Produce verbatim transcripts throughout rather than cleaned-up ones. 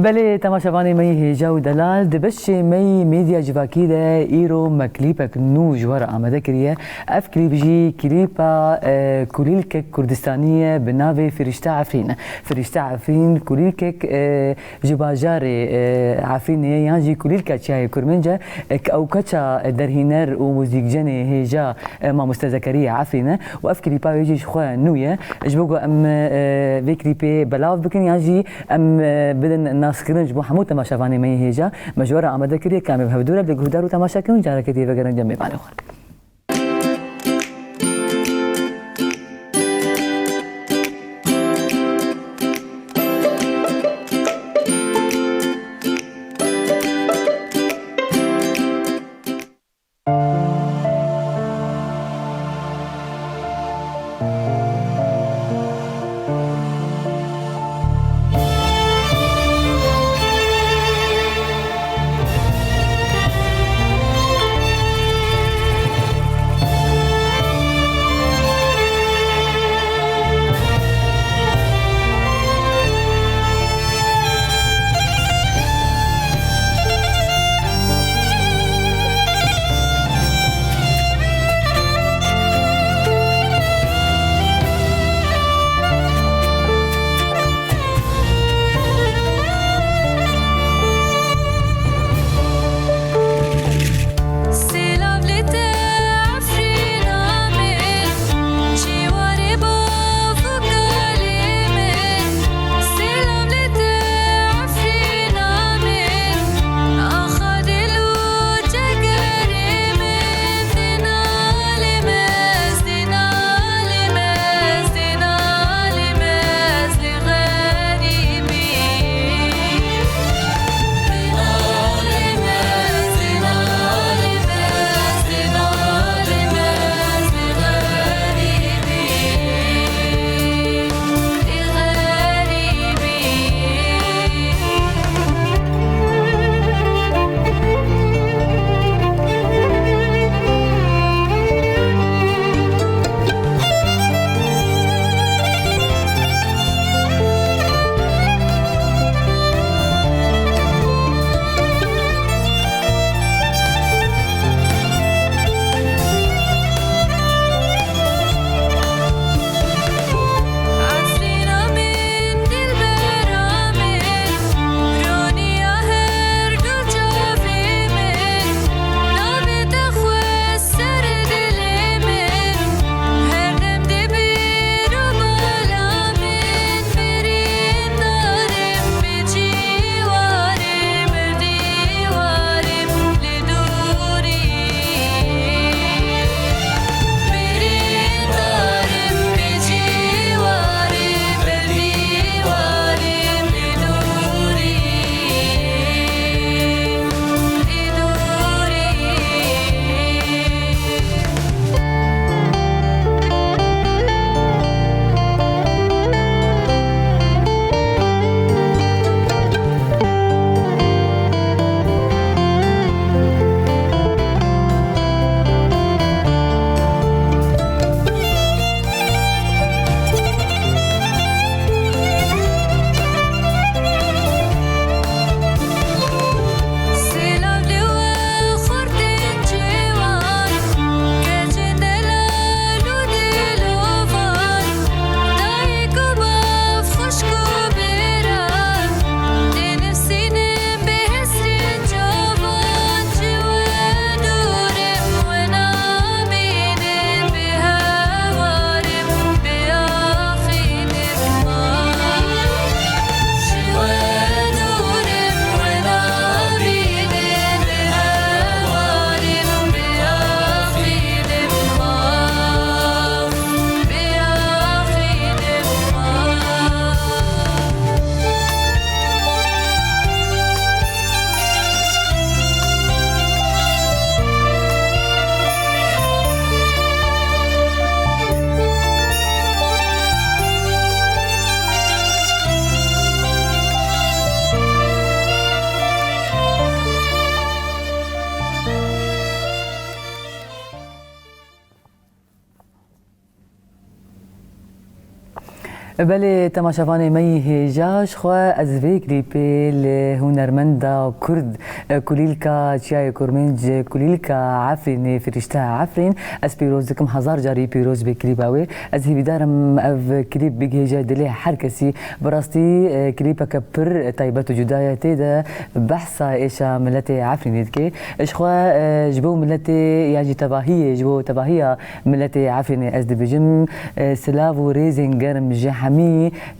Belê, temaşevanê me yî hêja û delal, di beşê me yî medya civakî de îro me klîpek nû ji we re amade kiriye. Ev klîp jî klîpa, e, kulîlkek Kurdistanî ye bi navê Firîşte Efrîn. Firîşte Efrîn kulîlkek, e, ji bajarê, e, Efrînê ye yan jî kulîlka Çiyayê Kurmênc e, e, ke ew keça derhîner û muzîkcenê hêja, e, Mamoste Zekeriya Efrîn e û ev klîpa wê jî ji xwe nû ye. Ji bo ku em, e, vê klîpê belav bikin yan jî em, e, bidin naskirin ji bo hemû temaşevanê me yê hêja, me ji we re amade kiriye, ka em ê bi hevdû re lê guhdar û temaşe kin û careke dî vegerin cem mêvanê xwe. Belê, temaşevanê me yî hêja, ji xwe ez vê klîpê li hunermenda Kurd, e, kulîlka Çiyayê Kurmênc, kulîlka Efrînê, Firîşteha Efrîn, ez pîroz dikim, hezar carî pîroz be klîba wê. Ez hêvîdar im ev klîp bigihêje dilê her kesî. Bi rastî, e, klîpeke pir taybet û cuda ye, tê de behsa êşa miletê Efrînê dike. Ji xwe, e, ji bo miletê ya jî tevahiyê, ji bo tevahiya miletê Efrînê ez dibêjim, e, silav û rêzên germ ji hemî,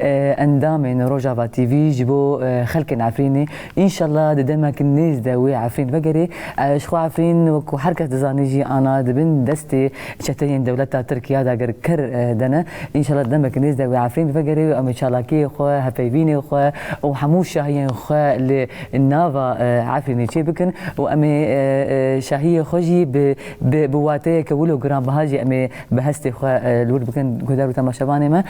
e, endamên Rojava T V ji bo, e, xelkên Efrînê. Înşallah di demek nêz de wê Efrîn vegerê. E, ji xwe Efrîn, wekû her kes dizanî jî, ana di bin destê çeteyên dewleta Tirkiya de ger ker, e, de ne. Înşallah di demek nêz de wê Efrîn vegerê û em ê çalakiyê xwe, hevpeyvînê xwe û hemû şahiyên xwe li nava, e, Efrînê çê bikin û em ê, e, e, şahiyê xwe jî bi, bi, bi wateyeke wilo giranbiha jî em ê bi hestê xwe, e, li wir bikin, guhdar û temaşevanê me.